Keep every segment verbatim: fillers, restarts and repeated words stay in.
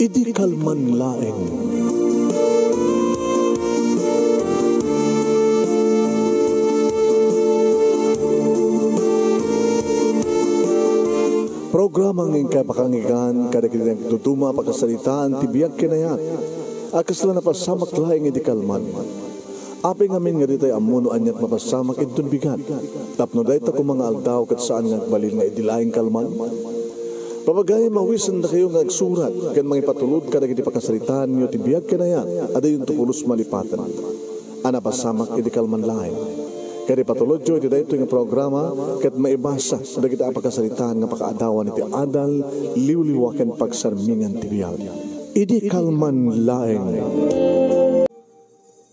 Idi kalman laeng. Programa nga inkay pakanggan kadagiti nagduduma a pakasaritaan ti biag ken ayat a kasla napasamak laeng idi kalman. Apay ngamin nga ditay ammo no aniat mapasamak inton bigat, tapno dayta koma nga aldaw ket saan nga agbalin nga idi laeng kalman? Papagayam, awisendakayo nga agsurat ken mangipatulod kadagiti pakasaritaanyo ti biag ken ayat a diyonto pulos malipaten a napasamak idi kalman laeng. Ket ipatulodyo iti daytoy nga programa ket maibasa dagiti a pakasaritaan nga pakaadawan iti adal, liwliwa ken pagsarmingan ti biag. Idi kalman laeng.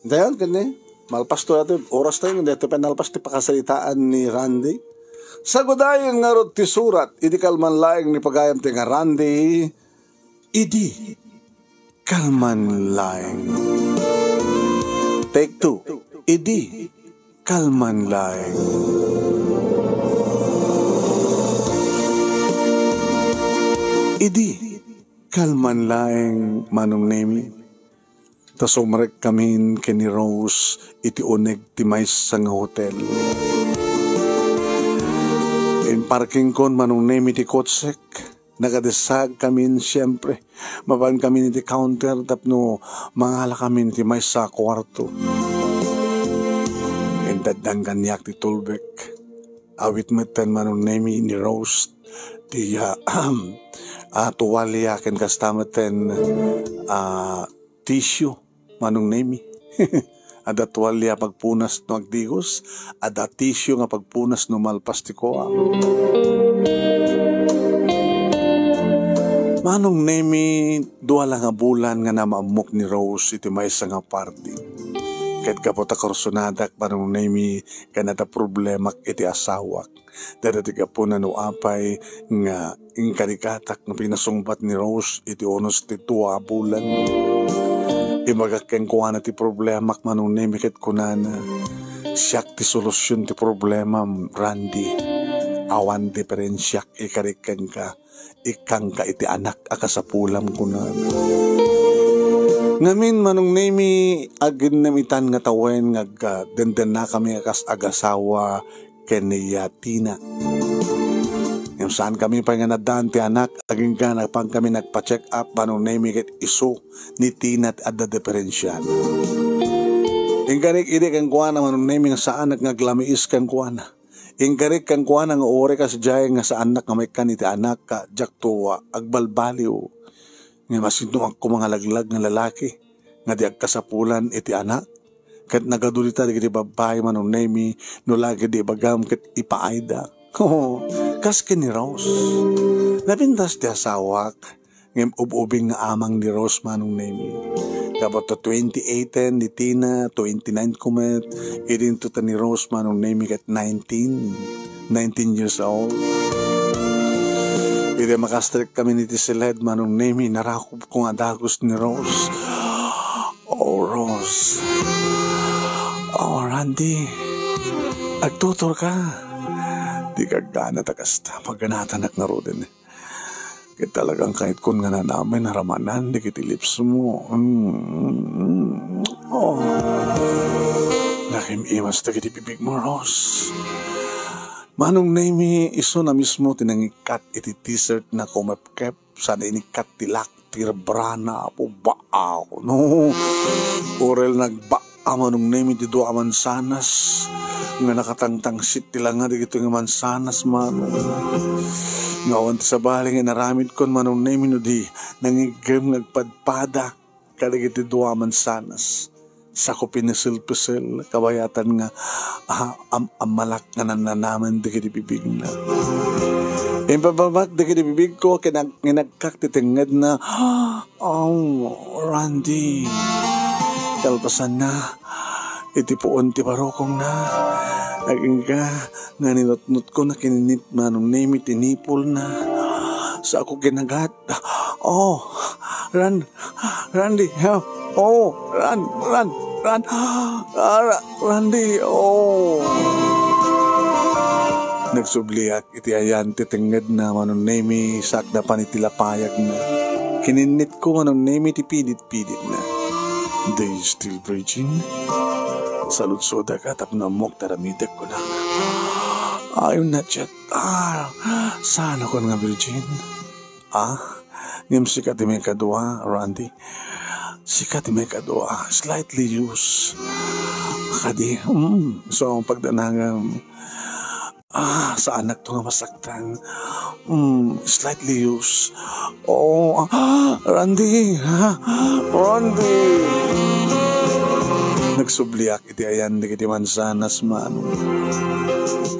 Dayon, kani, malpas to dati, oras tayo, nga dati pa nalpas ti pakasaritaan ni Randy. Sagudayen ngarud ti surat, idi kalman laeng ni pagayam ti nga Randy, idi kalman laeng. Take two. Idi kalman laeng. Idi kalman laeng, Manong Nemi. Ta sumrekkamin ken ni Rose iti uneg ti maysa nga hotel. Imparkingkon, Manong Nemi, ti kotsek. Nakadessagkamin, siempre. Mapankamin iti counter tapno mangalakamin iti maysa a kuarto. Intaddang kaniak ti tulbek. Awit metten, Manong Nemi, ni Rose ti, ah, ah, tuwalya ken kasta metten, ah, tissue, Manong Nemi. Adda tuwalya pagpunas no agdigos, adda tissue nga pagpunas no malpas ti kua. Manong Nemi, dua la nga bulan nga namaammok ni Rose iti maysa nga party. Ket gapu ta kursonadak, Manong Nemi, ken adda problemak iti asawak. Dayta ti gapuna no apay nga inkarikatak nga pinasungbat ni Rose iti unos ti dua a bulan. Imbagak kenkuana ti problemak, Manong Nemi, ket kunana, "Siak ti solusion ti problemam, Randy. Awan diferensiak ikarik kenka. Ikkangka iti anak a kasapulam," kunana. Ngamin, Manong Nemi, aggennem itan nga tawen nga agdendennakami a kas agasawa ken ni Tina. Ngem saankami pay nga naddaan ti anak, agingga napangkami nagpa-check up, Manong Nemi, ket isu ni Tina ti adda diferensiana. Inkarik idi kenkuana, Manong Nemi, nga saanak nga aglamiis kenkuana. Inkarik kenkuana nga uray kas diay nga saannak nga maikkan iti anak, a diakto agbalbaliw. Ngem asinto nga koma nga laglag nga lalaki nga di agkasapulan iti anak? Ket nagadu dita dagiti babbai, Manong Nemi, no lagi di ibagam ket ipaayda. Oo, kas ken ni Rose. Napintas ti asawak, ngem ub-ubing nga amang ni Rose, Manong Nemi. Gapu ta twenty eighteen ni Tina, twenty-nine kumet, idinto ta ni Rose, Manong Nemi, ket nineteen, nineteen years old. Idi makastrekkami iti siled, Manong Nemi, narakop ko nga dagus ni Rose. Oh, Rose. Oh, Randy. Agtuturka. Di gagana ta kasta. Paganatanak ngaruden. Ket talagang kayatko nga nanamen a ramanan dagiti lips mo. Mm, mm, mm. Oh. Nakim-imas dagiti bibig mo, Rose. Manong Nemi, isuna mismo ti nangikkat iti t-shirt na kumepkep, sana inikkat ti lak ti rebrana, apo, baa, no? Uray nagbaa, Manong Nemi, ti dua a mansanas nga nakatangtangsit ti langa dagitoy nga mansanas, Manong. Nga awan ti sabali nga inaramidkon, Manong Nemi, no di nangiggem nga agpadpada kadagiti dua a mansanas. Sako pinesel-pesel, kabayatan nga, ah, am-, ammalak nga nannanamen dagiti bibigna. Impapamak dagiti bibigko, kinag-, kinagkak ti tengngedna. Oh, Randy. Kalpasanna, iti puon ti barukongna. Agingga nga ninutnotko na kininit, Manong Nemi, ti nipolna. Sako kinagat. Oh, Ran-, Randy, ha? Oh, Ran-, Ran-, Ran-, ah, Ra-, Randy, oh. Nagsubliak iti ayan ti tengngedna, Manong Nemi, sakdapan iti lapayagna. Kininnitko, Manong Nemi, ti pidit-piditna. "Do you still virgin?" Saludsodak a tapno ammok ti aramidek, kunak. "I'm not yet. Ah, saanakon nga virgin." "Ah, ngem sika ti maikadua, Randy. Sika ti maikadua, slightly used." "Kadi, mm, so, pagdanagam." "Ah, saanakto nga masaktan. Mm, slightly used." "Oh, ah, Randy, ha? Randy!" Nagsubliak iti ayan dagiti mansanas, Manong.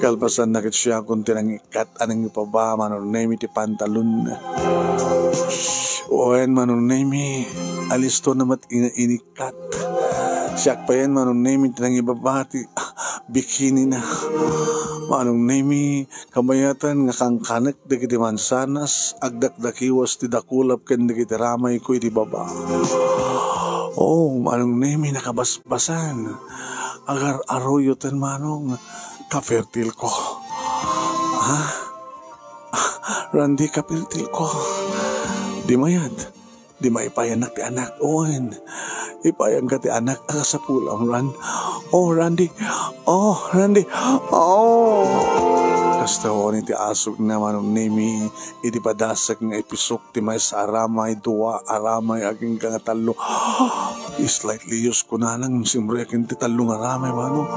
Kalpasanna ket siakon ti nangikkat a nangipaba, Manong Nemi, ti pantalonna. Wen, Manong Nemi, alistona met ina-, inikkat. Siak payen, Manong Nemi, ti nangibaba ti, ah, bikinina. Manong Nemi, kabayatan nga kankanek dagiti mansanas, agdakdakiwas ti dakulap ken dagiti ramayko iti baba. Oh, Manong Nemi, nakabasbasan. Agar-aruyoten, Manong, kapertilko. Ha? Randy, kapertilko. Di mayat. Di maipayannak ti anak. Wen, ipayanka ti anak a kasapulam, Ran. Oh, Randy. Oh, Randy. Oh." Kasta wen iti asugna, Manong Nemi, iti padasek nga ipisok ti maysa a ramay, dua a ramay, agingga nga tallo. Slightly used, kunana, ngem simrek iti tallo nga ramay, Manong.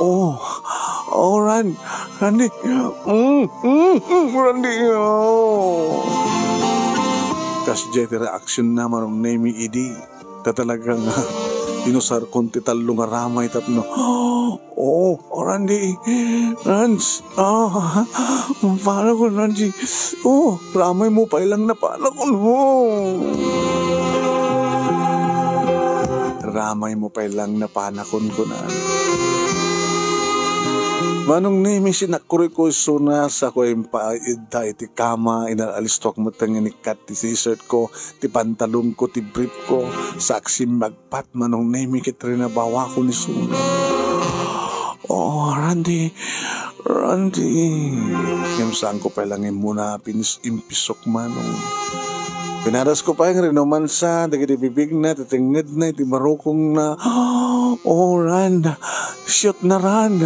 Oh, oh, Ran, Randy. Mm, mm, mm, Randy. Oh. Kasdiay ti reaksionna, Manong Nemi, idi ta talaga nga inusarkon ti tallo nga ramay tapno, "Oh, Randy, Rans, ah, papanakon, Randy. Oh, ramaymo pay lang napanakon." "Oh, ramaymo pay lang napanakon," kunan. Manong Nemi, sinakkuroyko isuna, sako impaidda iti kama, inal-alistoak met nga inikkat ti t-shirt ko, ti pantalon ko, ti brief ko, sa aksim Pat, Manong Nemi, ket rinabawakon isuna. "Oh, Randy, Randy." Ngem saanko pay lang immuna a pinis-, impisok, Manong. Pinadasko pay nga rinumansa dagiti bibigna, ti tengngedna, iti barukongna. "Oh, Ran, shoot na, Ran.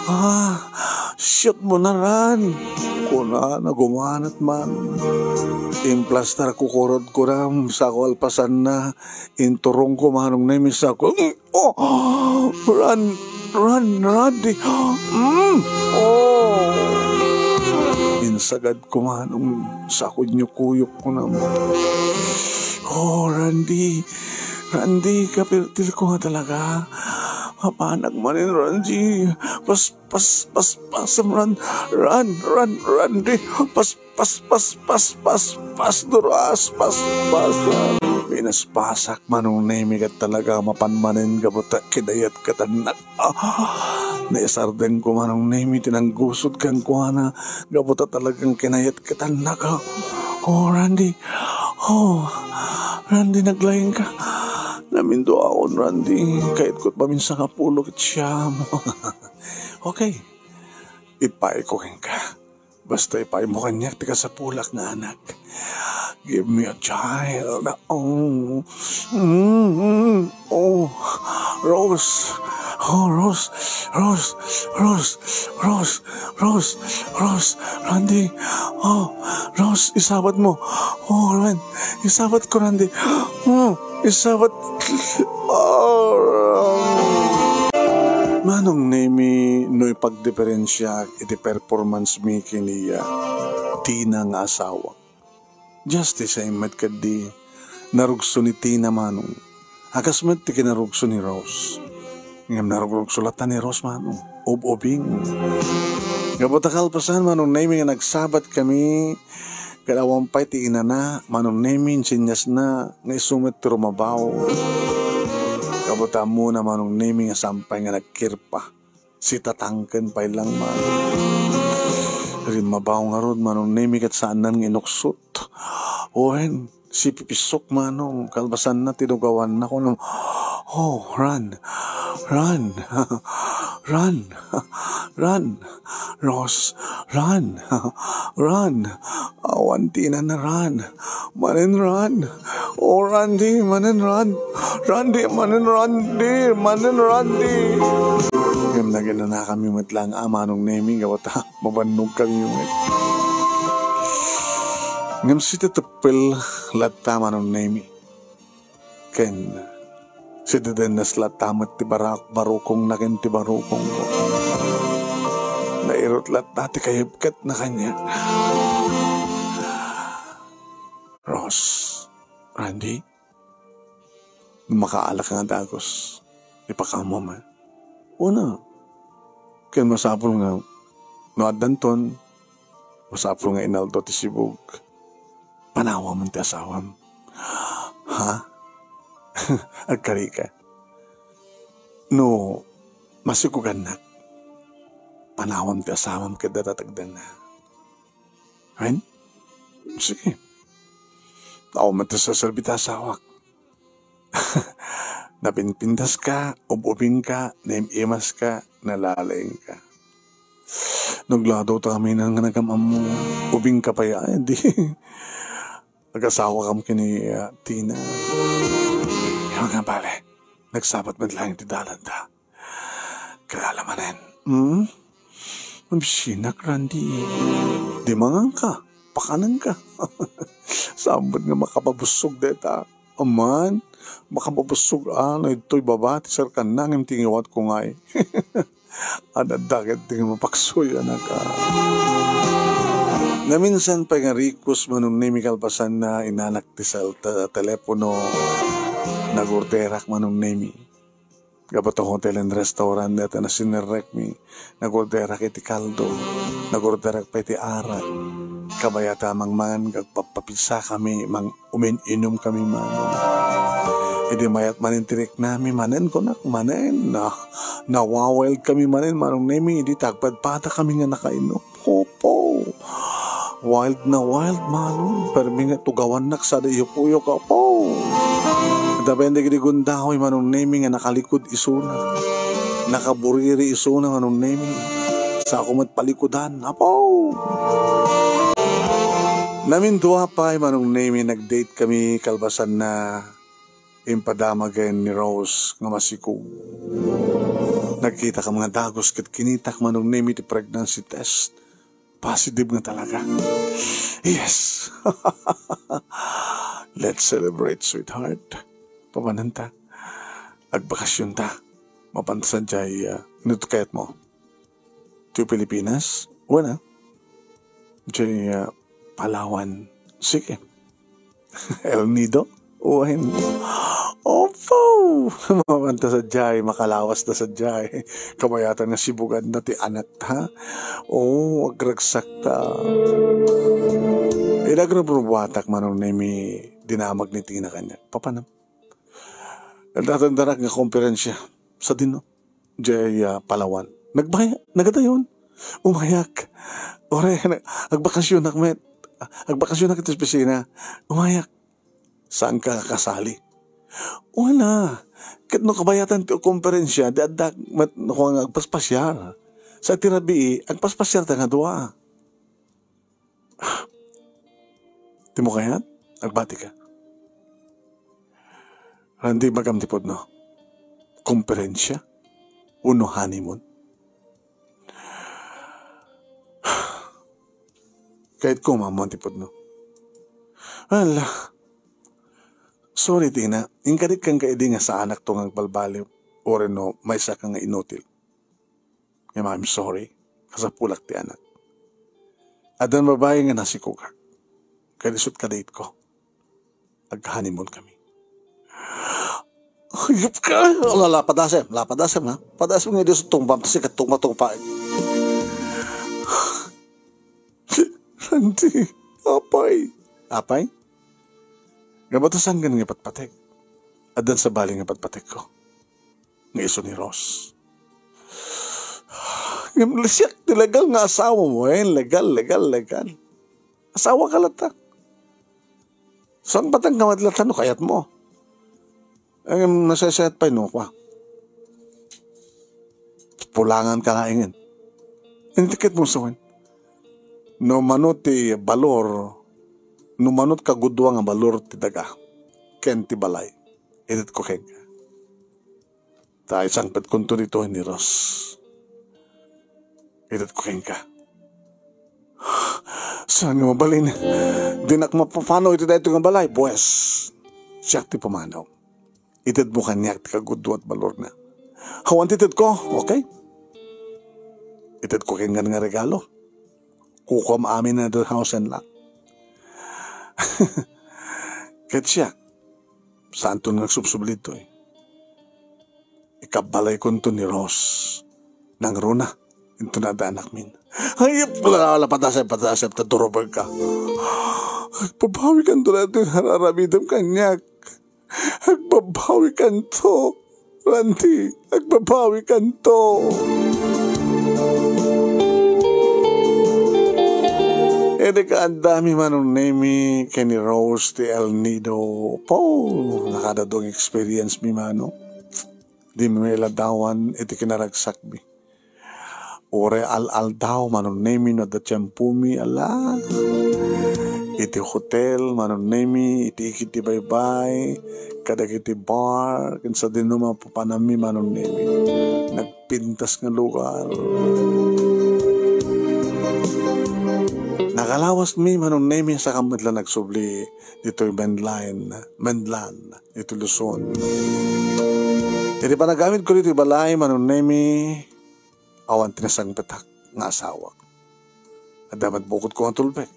Ah, shoot mo na, Ran," kunana, gumanat, Manong. Implastar ko kurod kunam, sako alpasanna. Inturongko, Manong Nemi, sako. Mm, oh, Ran, Ran, Randy. Mm, oh. Insagadko, Manong, sako inyukuyokko naman. Oh, Randy. Randy, kapertilko nga talaga. Mapanak manen, Randy. Pas, pas, pas, pasem, Ran, Ran, Ran, Randy. Pas, Pas, pas, pas, pas, pas, duras, pas, pas. Pinaspasak, Manong Nemi, ket talaga mapan manen gapu ta kinayat ket annak. Ah, naisardengko, Manong Nemi, ti nanggusod kenkuana gapu ta talagang kinayat ket annak. Ah. Oh, Randy. Oh, Randy, naglaingka. Naminduaon, Randy. Kayatko maminsan nga pulo ket siam. Okay. Ipaayko kenka. Basta ipaaymo kaniak ti kasapulak nga anak. Give me a child. Oh. Mm, mm. Oh. Rose. Oh, Rose. Rose. Rose. Rose. Rose. Rose. Randy. Oh, Rose, isabat mo. Oh, Ran. Isabat ko, Randy. Oh, isabat. Oh, Ran. Manong Nemi, no ipagdiferensiak iti performance mi ken ni Tina nga asawak. Just the same met kaddi, narugso ni Tina, Manong. A kas met ti kinarugso ni Rose. Ngem narugrugso latta ni Rose, Manong. Ub-ubing. Gapu ta kalpasan, Manong Nemi, nga nagsabat kami, ket awan pay ti inana, Manong Nemi, insinyasna nga isu met ti rumabaw. Gapu ta ammona, Manong Nemi, nga saan pay nga nagkirpa. Sitatangken pay lang, Manong. Rimmabaw ngarud, Manong Nemi, ket saannan nga inuksot. Wen, sipipisok, Manong. Kalpasanna, tinugawanna, kunam, "Oh, Ran, Ran, Ran, Ran, Rose, Ran, Ran." Awan ti inanna, Ran. Manen, Ran. O, Randy, manen, Ran. Randy, manen, Randy. Manen, Randy. Ngem naginanakami met laeng a Manong Nemi, gapu ta mabannogkami met. Ngem siteteppel latta, Manong Nemi. Ken sidedennes latta met ti barak-, barukongna ken ti barukongko. Nairut latta ti kayepketna kaniak. Ros, Randy, makaalak nga dagus, ipakaammo met. Una, ken masapul nga no addanton, masapul nga inaldaw ti sibug. Panawam ti asawam. Ha? Agkarika. No masikugannak, panawam ti asawam ket data tagdanna. Wen? Sige. Awan met ti serserbi ti asawak. Napinpintaska, ub-ubingka, naim-imaska, nalalaingka. Nagladawta kami nga nagam-ammo. Ubingka pay, ay, di. Agasawakam ken ni, ah, Tina. Awan nga bale. Nagsabat met laeng ti dalanda. Kaya la manen. Hmm? Mabisinak, Randy. Di manganka. Pakanenka. Saan met nga makapabussog deta. Aman, makapabussog, ah, no ditoy baba ti serkanna ngem ti ngiwatko ngay. Adda ket ti mapaksuy, anak, ah. Naminsan pay nga rikos, Manong Nemi, kalpasanna, inanak ti sal-, te-, telepono, nagorderak, Manong Nemi. Gapu ta hotel and restaurant dayta nasinerrekmi, nagorderak iti kaldo, nagorderak pay iti arak. Kabayat a mangmangan, agpapapizza kami, mang-, umin-inum kami manen. Idi mayat manen ti riknami, manen kunak, manen. Na, nawa-wild kami manen, Manong Nemi, idi tagpadpada kami nga nakainum. Opo. Wild na wild, Manong. Permi nga tugawannak sada iyupuyok, apo. Depende iti gundaway, Manong Nemi, nga nakalikod isuna. Nakaburiri isuna, Manong Nemi. Sako met palikudan, apo. Namindua pay, Manong Nemi, nag-date kami kalpasanna. Impadamagen ni Rose nga masikog. Nagkita kami nga dagus ket kinitak, Manong Nemi, ti pregnancy test. Positive nga talaga. Yes. Let's celebrate, sweetheart. Papananta. Agbakasyonta. Mapantasan jay, ah, inut kayat mo. To Pilipinas? Wala. Jay, ah, Palawan. Sige. El Nido? Wen. Opo! Mamanta sa jay, makalawas na sa jay. Kabayatan nga sibugan na ti anak, ha? Oo, agragsak ta. Inagrubrubuatak, Manong Nemi, dinamag ni Tina kaniak. Papanam. Nagtatandarak nga komperensya. Sa dino? Jay, ah, Palawan. Nagbaya-, nagadayon. Umayak. Ore, nag-, agbakasyonak met. Agbakasyonak iti opisina. Umayak. Saan ka kasali? Wala. Ket no kabayatan ti konferensya, di addak met no nga agpaspasyar. Sa ti rabii, agpaspasyar ta nga dua. Ti mo kayat? Agbati ka. Randy, magam ti pudno. Komperensya? Uno honeymoon? Kayat ko maammoan ti pudno. Ala. Sorry, Tina. Inkarik kan ka idi nga saanak to nga agbalbaliw. Ore no, maysa ka nga inutil. Ngem I'm sorry, kasapulak ti anak. Addan babai nga nasikogak. Ket isut' ka-date ko. Ag-honeymoon kami. Hayop ka! Ala, ala, padasem, ala, padasem, ha? Padasem nga idi isut' tungbam, ta sika tungpa-tungpa. Randy, apay. Apay? Nga batasan nga patpatek. Addan sabali nga patpatek ko. Nga isu ni Ross. Ngem siak ti legal nga asawa mo, eh. Legal, legal, legal. Asawa ka latta. Saan patang ka met latta no kayat mo? Ngem nasaysayaat pay no, kwa. Pulangan ka laengen. Intikit mo sawen. No mano ti balor no manut kagudua nga balor ti daga ken ti balay, itedko kenka. Ta isangpetkonto ditoy ni Rose. Itedko kenka. Saan nga mabalin? Dinak mapapanaw iti daytoy nga balay. Pues, siak ti pumanaw. Itedmo kaniak ti kagudua ti balorna. Awan ti itedko, okay? Itedko kenka nga regalo. Kukuam amin a the house and lot. Ket siak, saanton nga agsubsubli ditoy. Ikabbalaykonto ni Rose. Nangruna, inton adda anakmin. Ay, wala, wala, patasay, patasay, ta durubag ka. Agbabawikanto daytoy nga ar-aramidem kaniak. Agbabawikanto, Randy, agbabawikanto. Idi kaadda mi, Manong Nemi, ken ni Rose ti El Nido. Po, nakadadong experience mi, Manong. Di mi mailadawan iti kinaragsakmi. Uray al-aldaw, Manong Nemi, no adda tiempomi, ala. Iti hotel, Manong Nemi, iti ikid ti baybay, kadagiti bar, ken sadino mapapanammi, Manong Nemi. Nagpintas nga lugar. Nakalawasmi, Manong Nemi, saka met la nagsubli ditoy Mendlan, Mendlan, iti Luzon. Iti panagamidko ditoy balay, Manong Nemi, awan ti nasangpetak nga asawak. Adda met bukodko nga tulbek.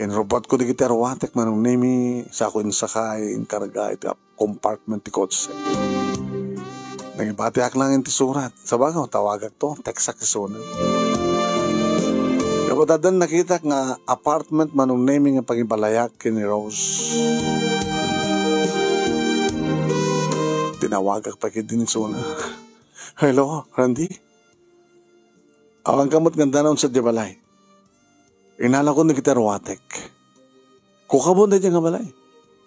Inrubbatko dagiti aruatek, Manong Nemi, sako insakay, inkarga iti ap-, compartment ti kotse. Nangibatiak lang iti surat. Sabagay, tawagakto, textak isuna. Kapataddan nakitak nga apartment, Manong Nemi, nga pangibalayak ken ni Rose. Tinawagak pay ketdi isuna. Hello, Randy? Awan ka met nga adda naunsa idiay balay. Inalakon dagiti aruatek. Kukabon daydiay nga balay.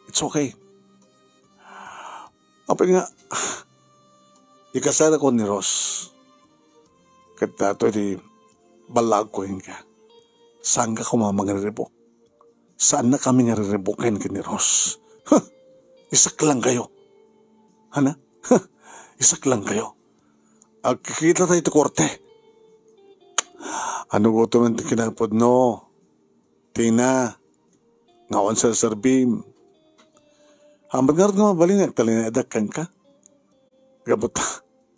It's okay. Apay nga, ikasarakon ni Rose. Ket daytoy ti ballagko kenka. Saanka koma mangriribuk. Saannakami nga riribuken ken ni Rose. Huh! Isaklang kayo. Hana? Huh! Isaklang kayo. Agkikita tayo iti korte. Ano gutom ti kinapudno? Tina, nga awan serserbim. Hamat ngarud nga mabalin nga agtalinaedak kenka. Gapu ta,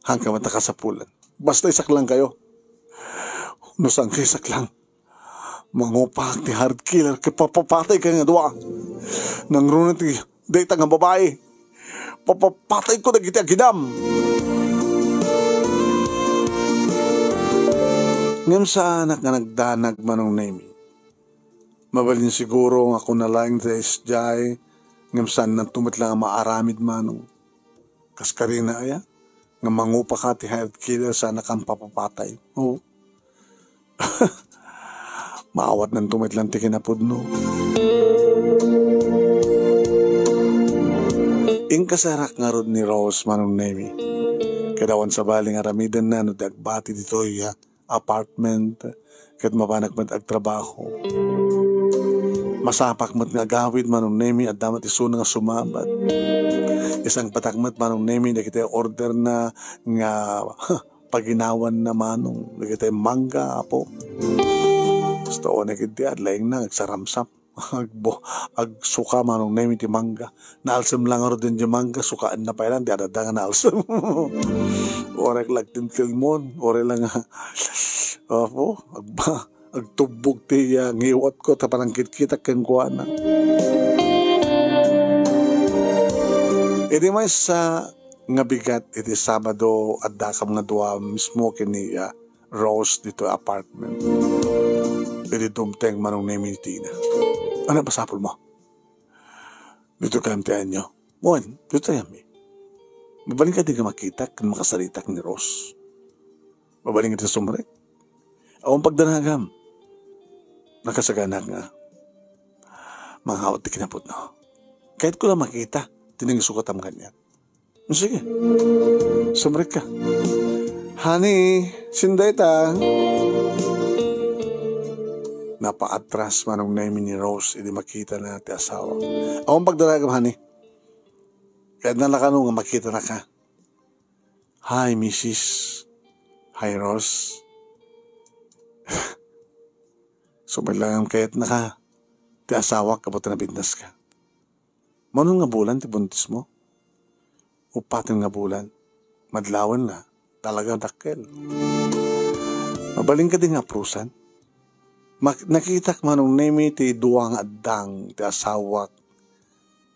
haanka met a kasapulan. Basta isaklang kayo. No saanka isaklang, mangupak ti hired killer ket papapatayka nga dua. Nangruna ti dayta nga babai. Papapatayko dagiti agidam. Ngem saanak nga nagdanag, Manong Nemi. Mabalin siguro nga kuna laeng ti isdiay, ngem saannanto met la nga maaramid, Manong. Kas karina aya, nga mangupaka ti hired killer, saanakon papapatay. Oh. Maawatnanto met lang ti kinapudno. Inkasarak ngarud ni Rose, Manong Nemi. Ket awan sabali nga aramidenna no di agbati ditoy, ah, apartment, ket mapanak met agtrabaho. Masapak met nga agawid, Manong Nemi, adda met isuna nga sumabat. Isangpetak met, Manong Nemi, dagiti orderna nga paginawanna, Manong, dagiti mangga, apo. Basta unek idi, adlaingna, agsaramsam. Agbo-, agsuka, Manong Nemi, ti mangga. Naalsem lang ngarud daydiay mangga, sukaenna pay lang, di adda nga naalsem. Uray la agtiltilmon, uray la nga, apo, agba-, agtubbog ti, ah, ngiwatko, ta panangkitkitak kenkuana. Idi maysa nga bigat iti Sabado, addakam nga dua mismo ken ni, ah, Rose ditoy apartment. Idi dumteng, Manong Nemi, ni Tina. Ano basapulmo? Ditoy kayam ti anyo. Wen, ditoy kayammi. Mabalin kadi nga makitak ken makasaritak ni Rose? Mabalin kadi sumrek? Awan pagdanagam. Nakasaganak nga mangawat ti kinapudno. Kayatko la makita ti nangisukatam kaniak. Sige. Sumrek ka. Honey, sino dayta? napaatras Manong Nemi ni Rose idi makitana ti asawa. Awan pagdaragam, honey. Kayatna la kano nga makitanaka. Hi, misis. Hi, Rose. Sumaylangam kayatnaka ti asawak gapu ta nabinnaska. Mano nga bulan ti buntismo? Uppaten nga bulan. Madlawen nga, talaga dakkel. Mabalin kadi nga aprusan? Mak-, nakitak Manong Nemi ti dua nga addang ti asawak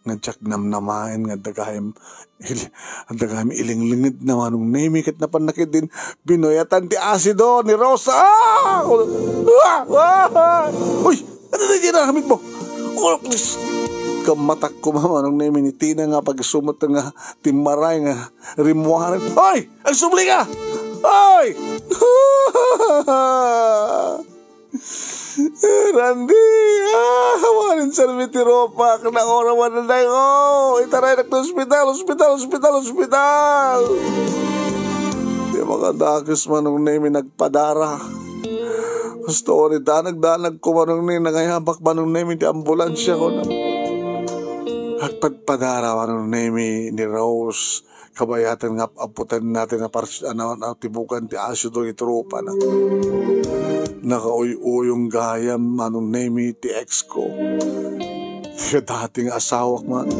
nga diak namnamaen nga adda gayam il-, adda gayam ilinglingedna Manong Nemi ket napan na ketdin binuyatan ti asido ni Rosa. Ah! Ah! Ah! Uy! Ano na ginagamit mo? Oh, please. Kamatak ko, Manong Nemi, ni Tina nga pagsumot nga timmaray nga rimmuaren. Hoy! Agsubli ka! Hoy! Randy! Ah, awanen serbi ti rupak. Naorawan na dayo. Itaraynak ti ospital, ospital, ospital, ospital. Di makadakes Manong Nemi nagpadara. Basta uri danag-danag ko Manong Nemi, nangayabak Manong Nemi ti ambulansya ko na. Agpadpadara Manong Nemi ni Rose. Kabayatan nga ap-aputan natin na pars-, ano, na tibukan ti asido iti rupana. Nakauy-uyong gayam Manong Nemi ti ex ko. Ti dati nga asawak man.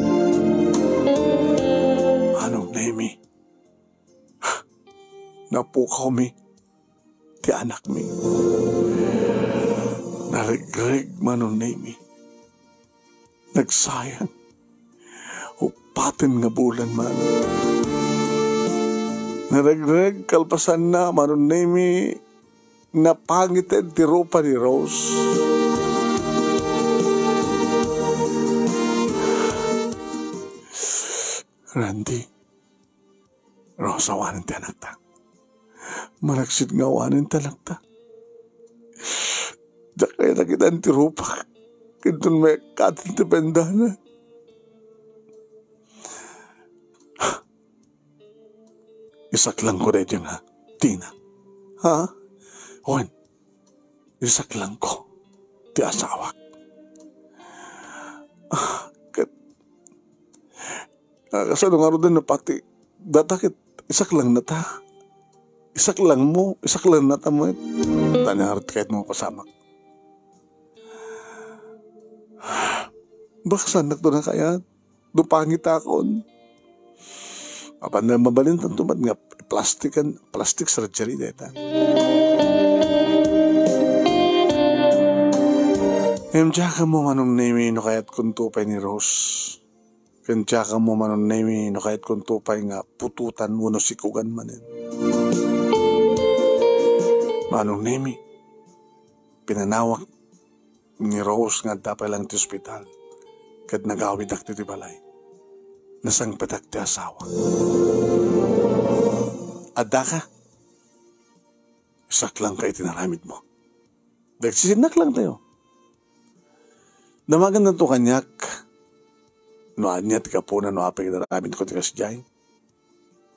Manong Nemi. Napukawmi ti anakmi. Naregreg Manong Nemi. Nagsayang. Uppaten nga bulan man. Naregreg kalpasanna, Manong Nemi, napangiten ti rupa ni Rose. Randy, Rose, awanen ti anakta. Malaksid nga awanen ti anakta. Diak kayat a kitan ti rupak. Inton maikkaten ti pendana. Isaklangko daytoy nga Tina. Ha? Wen, isaklangko ti asawak. Ah, ket, ah, kasano ngaruden no pati data ket isaklangna ta? Isaklangmo, isaklangna ta met. Ania ngarud ti kayatmo mapasamak? Baksannak to na kayat. No pangitakon. Apan mabalintan to met nga plastikan, plastic surgery dayta. Ngem diakmo Manong Nemi no kayatkonto pay ni Rose. Ken diakmo Manong Nemi no kayatkonto pay nga putotan wenno sikugan manen. Manong Nemi, pinanawak ni Rose nga adda pay lang ti ospital, ket nagawidak ditoy balay. Nasangpetak ti asawa. Addaka? Isaklangka iti naramidmo. Dagsisinnak lang tayo. Damagenna to kaniak. No ania ti gapuna, no apay nga naramidko ti kasdiay.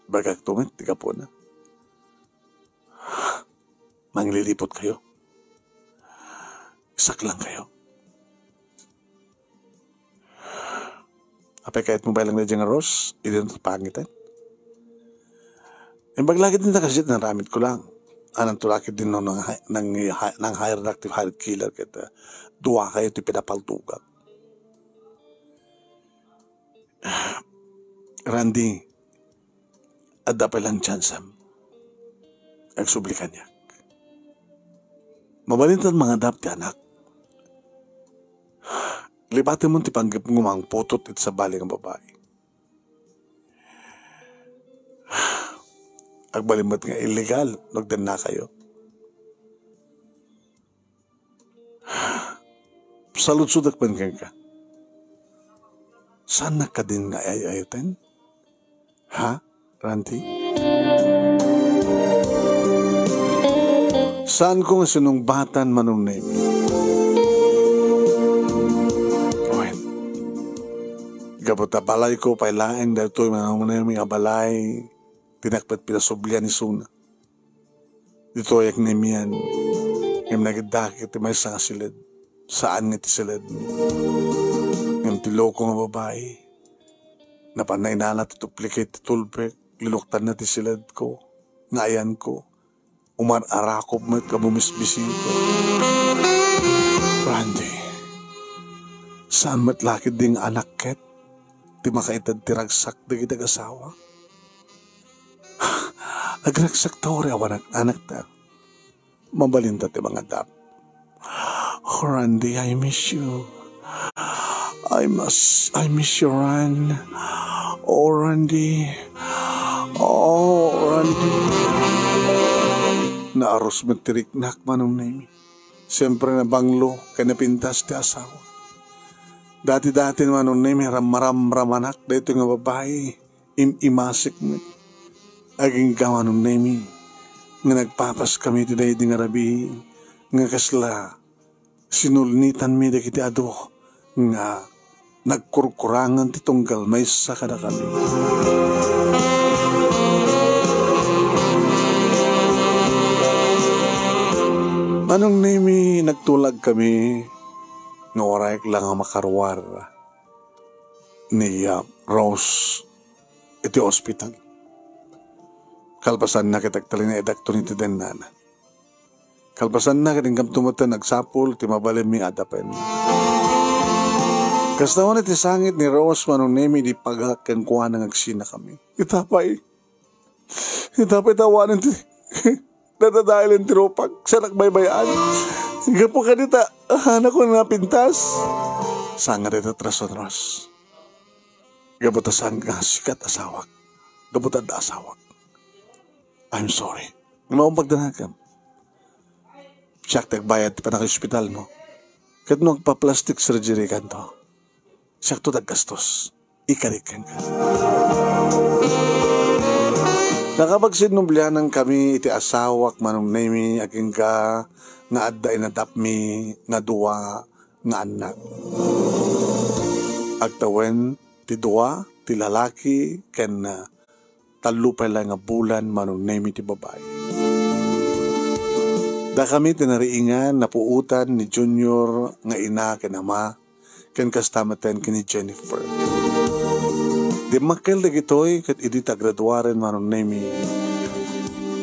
Bagak to met ti gapuna. Mangliliput kayo. Isaklang kayo. Apay kayat mo balang na dyan nga Rose? Idi na pangitan. Imbag lagi din na kasi naramit ko lang. Anang tulakit din no nang, nang, nang hire na active hire killer kita. Dua kayo ti pinapaltugak. Randy, adda pay lang tiyansam. Agsubli kaniak. Mabalintan mangadap ti anak. Lipatem ti panggepmo nga mangputot iti sabali nga babai. Agbalin met nga illegal no agdanna kayo. Saludsodek man kenka. Saannak kadin nga ay-ayaten? Ha, Randy? Saanko nga sinungbatan, Manong Nemi? Wen, gapu ta balayko pay laeng daytoy, Manong Nemi, a balay, dinak met pinasublian isuna. Ditoy ak nemian. Ngem nagiddak iti maysa nga siled. Saan nga iti siledmo. Ngem ti loko nga babai, napanna inala ti tuplikit ti tulbek, liluktanna ti siledko, nga ayanko, umar-arakop met nga bumisbisiko. Randy, saan met la ketdi nga anak ket ti makaited ti ragsak dagiti agasawak? Agragsak ta uray awan anakta. Mabalinta ti mangadap. Oh, Randy, I miss you. I must, I miss you, Ran. Oh, Randy. Oh, Randy. Naarus met ti riknak, Manong Nemi. Siyempre, nabanglo ken napintas ti asawa. Dati-dati, Manong Nemi, ram-, maramramanak daytoy nga babai. Im-imasek met. Agingga, Manong Nemi, nga nagpapaskami iti daydi nga rabii nga kasla sinulnitanmi dagiti adu nga nagkurkurangan ti tunggal maysa kadakami. Manong Nemi, nagtulagkami nga uray la nga makaruar ni, ah, Rose iti ospital. Kalpasanna ket agtalinaedakton iti dennana. Kalpasanna ket inkamto met agsapul ti mabalinmi a adapen. Kasta met iti sangit ni Rose, Manong Nemi, idi pagak kenkuana nga agsinakami. Ita pay, ita pay ta awanen ti nadadailen ti rupak, saan a baybay-an. Gapu kadita, ahanakon a napintas. Saan nga dayta ti rason, Rose. Gapu ta saan nga sikat asawak. Gapu ta adda asawak. I'm sorry. Maumpag danagam. Siak ti agbayad ti panakaospitalmo. Ket no agpa-plastic surgery kanto, siakto ti aggastos. Ikarik kenka. Nakapagsinnublianankami iti asawak, Manong Nemi, agingga nga adda inadapmi nga dua nga annak. Agtawen ti dua, ti lalaki, ken, ah, tallo pay laeng a bulan, Manong Nemi, ti babai. Dakami ti nariingan, napuotan ni Junior nga ina ken ama, ken kasta metten ken ni Jennifer. Dimmakkel dagitoy ket idi ti agraduaren, Manong Nemi,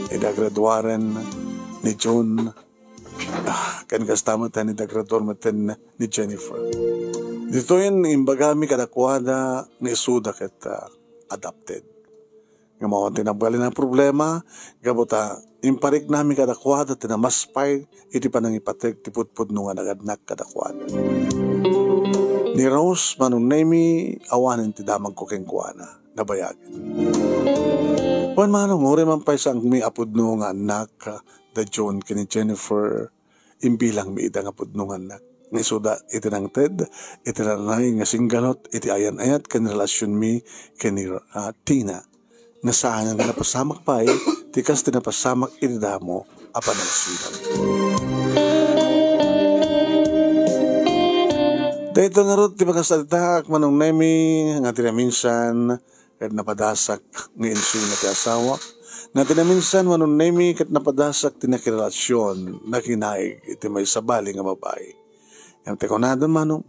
idi agraduaren ni June, ah, ken kasta metten idi agraduar metten ni Jennifer. Ditoyen imbagami kadakuada nga isuda ket, ah, adopted. Ngem awan ti nabalin a problema, gapu ta impariknami kadakuada ti namaspay iti panangipateg ti pudpudno nga nagannak kadakuada. Ni Rose, Manong Nemi, awanen ti damagko kenkuana. Nabayagen. Wen, Manong, uray man pay saanmi a pudno nga annak, da June ken ni Jennifer, imbilangmi ida nga pudno nga annak. Nga isuda iti nangted iti nanay nga singgalot iti ayan-ayat ken relasionmi ken ni, ah, Tina. Nga saan nga napasamak pay ti kas ti napasamak iti damo a panagsurat. Daytoy ngarud ti makasaritaak, Manong Nemi, nga ti naminsan ket napadasak nga insuna ti asawak, nga ti naminsan, Manong Nemi, ket napadasak ti nakirelasion, nakinaig iti maisabali nga babai. Ngem ti kunada, Manong,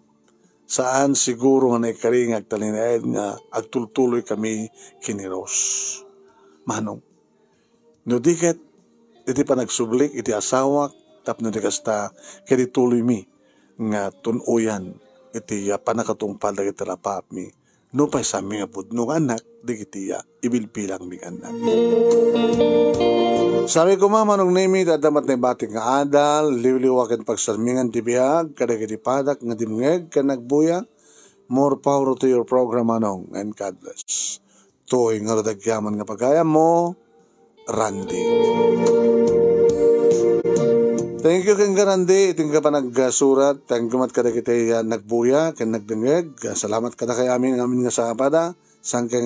saan siguro nga naikari nga agtalinaed nga agtultuloykami ken ni Rose. Manong, no di ket iti panagsublik iti asawak tapno di kasta, ket ituloymi nga tun-oyan iti, ah, pannakatungpal dagiti rapaapmi. Nupay saanmi nga pudno nga annak dagiti, ah, ibilbilangmi nga annak. Sabi koma, Manong Nemi, ti adda met naibatik nga adal, liwliwa ken pagsarmingan ti biag kadagiti padak nga dimngeg ken nagbuya. More power to your program, Manong, and God bless. Toy nga rudagyaman nga pagayammo, Randy. Thank you kenka, Randy, iti nga panagsurat. Thank you met kadagiti, ah, nagbuya ken nagdengngeg. Salamat kadakayo amin, amin nga sapada. Saan nga